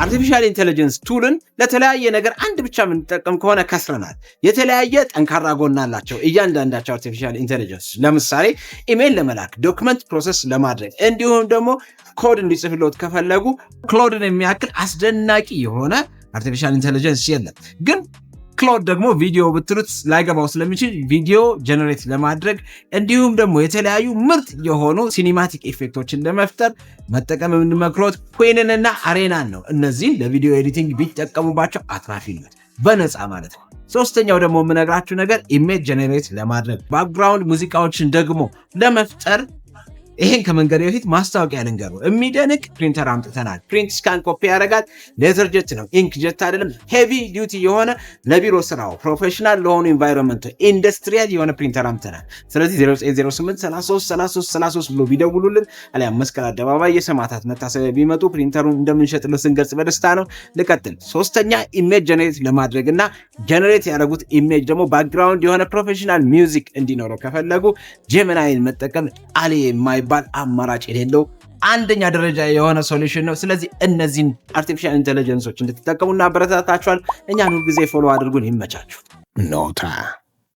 Artificial intelligence tool ን ለተለያየ ነገር አንድ ብቻ የምንጠቀም ከሆነ ከስረናል። የተለያየ ጠንካራ ጎን አላቸው እያንዳንዳቸው artificial intelligence። ለምሳሌ ኢሜይል ለመላክ፣ document process ለማድረግ፣ እንዲሁም ደግሞ ኮድ እንዲጽፍሎት ከፈለጉ Claude ን የሚያክል አስደናቂ የሆነ artificial intelligence የለም። ግን Claude ደግሞ ቪዲዮ ብትሉት ላይገባው ስለሚችል ቪዲዮ generate ለማድረግ እንዲሁም ደግሞ የተለያዩ ምርጥ የሆኑ cinematic effect ኦችን ለመፍጠር መጠቀም የምንመክሮት Qwen ንና Arena ን ነው። እነዚህን ለ video editing ቢጠቀሙባቸው አትራፊነት በነፃ ማለት ነው። ሶስተኛው ደግሞ የምነግራችሁ ነገር image generate ለማድረግ፣ background ሙዚቃዎችን ደግሞ ለመፍጠር፣ ይሄን ከመንገድ በፊት ማስታወቂያ ልንገሩ። የሚደንቅ ፕሪንተር አምጥተናል። Print፣ scan፣ copy ያደርጋል። Laser jet ነው፣ ink jet አይደለም። Heavy duty የሆነ ለቢሮ ስራው professional ለሆኑ environment industrial የሆነ ፕሪንተር አምጥተናል። ስለዚህ 0908 33 33 33 ብሎ ቢደውሉልን አሊያም መስቀል አደባባይ የሰማዕታት መታሰቢያ ቢመጡ ፕሪንተሩን እንደምንሸጥልህ ስንገልጽ በደስታ ነው። ልቀጥል። ሶስተኛ image generate ለማድረግ እና generate ያደረጉት image ደግሞ background የሆነ professional music እንዲኖረው ከፈለጉ Gemini ን መጠቀም አሌ የማይባል አማራጭ የሌለው አንደኛ ደረጃ የሆነ solution ነው። ስለዚህ እነዚህን artificial intelligence ኦች እንድትጠቀሙ እናበረታታችኋል። እኛን ሁልጊዜ follow አድርጉን። ይመቻችሁ። ኖታ።